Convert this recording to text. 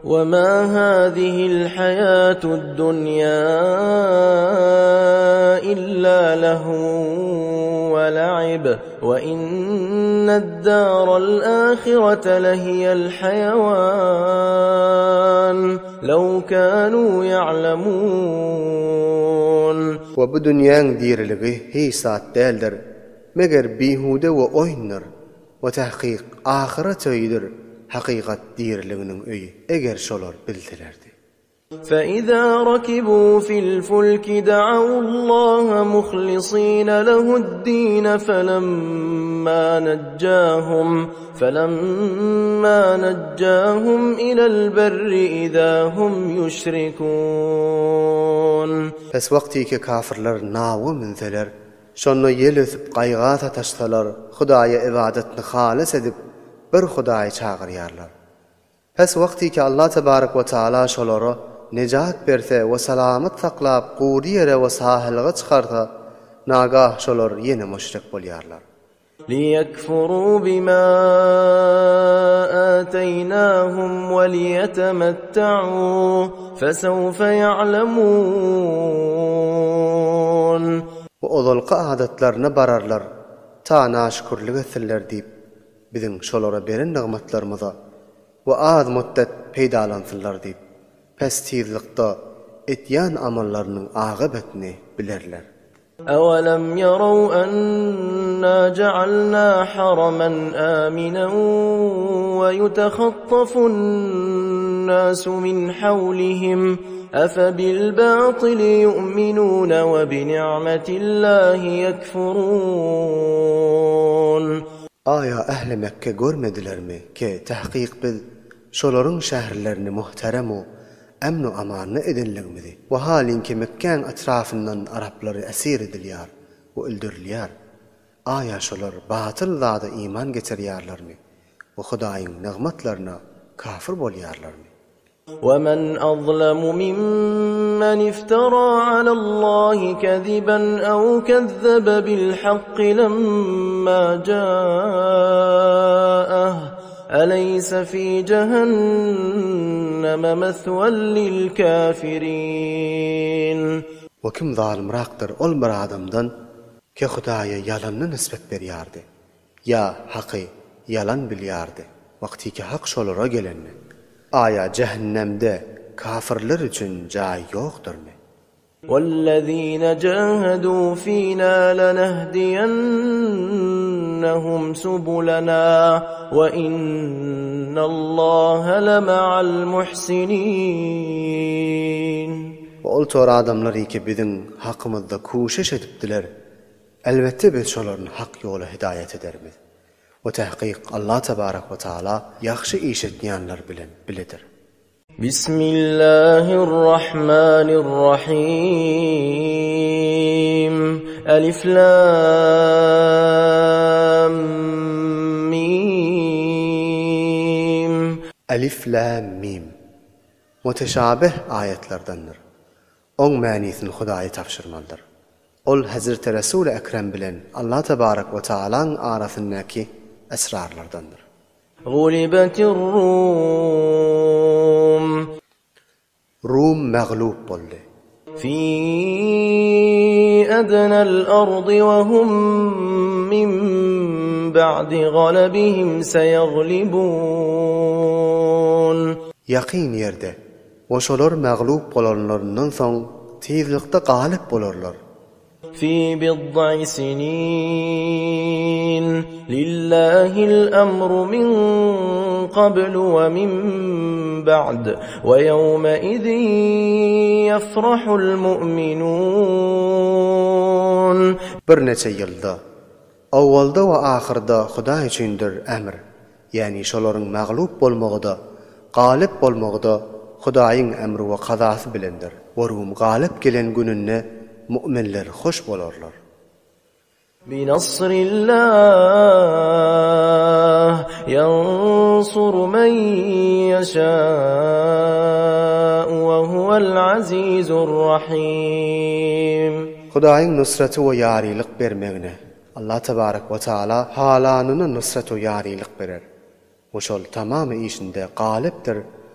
Wema hazihil haýatud dunýa illa lehwun we la'ib we inned daral ahirete lehiyel haýawan lew kanu ýa'lemun. We bu dünýäň diriligi hiç zat däldir, meger bihude we oýundyr. We tahkyk ahyret öýüdir hakykat diriliginiň öýi, eger şolar bilselerdi. Fe-izâ rakibû fil-fulki da'awullâhe muhlisîne lehu'd-dîne felemmâ nejjâhum, felemmâ nejjâhum ilel-berri izâ hum ýuşrikûn. Pes wagtyky kafyrlar nawa münseler, Şonda ýel ösüp gaýga sataşsalar, Hudaýa ybadatny halys edip, bir Hudaýy çagyrýarlar. Pes wagtyky Allah tebarek we taala şolara nejat berse we salamat saklap gury ýere we sahylga çykarsa, nagah şolar ýene müşrik bolýarlar. Liýekfurû bimâ âteýnâhum we liýetemette'û fesewfe ýa'lemûn. We ozalky adatlaryna bararlar, ta naşükürlik etsinler diýip, biziň şolara beren nygmatlarymyza we az mutdet peýdalansynlar diýip, pes tizlikde etýän amallarynyň agybetyny bilerler. Ewelam ýaraw enna ja'alna haraman aminan we ýutehattafun nasu min hawlihim efe bil batyli ýu'minuna we bi ni'metillahi ýekfurun. Aýa ähli Mekge görmedilermi ki tahkyk biz şolaryň şäherlerini muhterem-u Emn-u-amanda edenligimizi we halyňki Mekgäň etrafyndan araplary esir edilýär we öldürilýär. Aýa şolar batyl zada iman getirýärlermi we Hudaýyň nygmatlaryna kafir bolýarlarmy? وَمَنْ أَظْلَمُ مِمَّنِ افْتَرَى عَلَى اللَّهِ كَذِبًا أَوْ كَذَّبَ بِالْحَقِّ لَمَّا جَاءَهُ Eleýse fi jehenneme meswen lil kafirin. We kim zalymrakdyr ol bir adamdan, ki Hudaýa ýalanyny nisbet berýärdi, ýa haky ýalan bilýärdi, wagtyky hak şolara gelende. Aýa jähennemde kafirler üçin jaý ýokdurmy? Wellezine jahadu fina lenehdiyennehum subulena we innallaha lema'al muhsinin. We ol tor adamlar ki biziň hakymyzda kuşeş edipdiler, elbetde biz şolaryny hak ýola hidaýat edermiz. We tahkyk Allah tebarek we taala ýagşy iş etýänler bilen biledir. Bismillahirrahmanirrahim. Elif Lam Mim. Elif Lam Mim. Muteşabih aýatlardandyr. Oň manysyny Hudaýa tabşyrmalydyr. Ol Hezreti Resuly Ekrem bilen Allah tebarek we taalaň arasyndaky esrarlardandyr. Gulibetir-Rum. Rum maglup boldy. Fi adnal ardy we hum min ba'di galabihim seýaglibun. Ýakyn ýerde we şolar maglup bolanlaryndan soň tizlikde galyp bolarlar. Fi bid'i sinin, lillahil amru min qablu we min ba'd, we ýewmeizin ýefrahul mu'minun. Birneçe ýylda, owalda we ahyrda Hudaý üçindir emr, Ýagny şolaryň maglup bolmagy-da, galyp bolmagy-da Hudaýyň emri we kazasy bilendir. We Rum galyp gelen gününde mu'minler hoş bolarlar. Binasrillah ýansuru men ýeşâ'u we huwel azizur rahim. Hudaýyň nusraty we ýarylyk bermegine Allah tebarek we taala halanyna nusrat we ýarylyk berer we şol tamamy işinde galypdyr.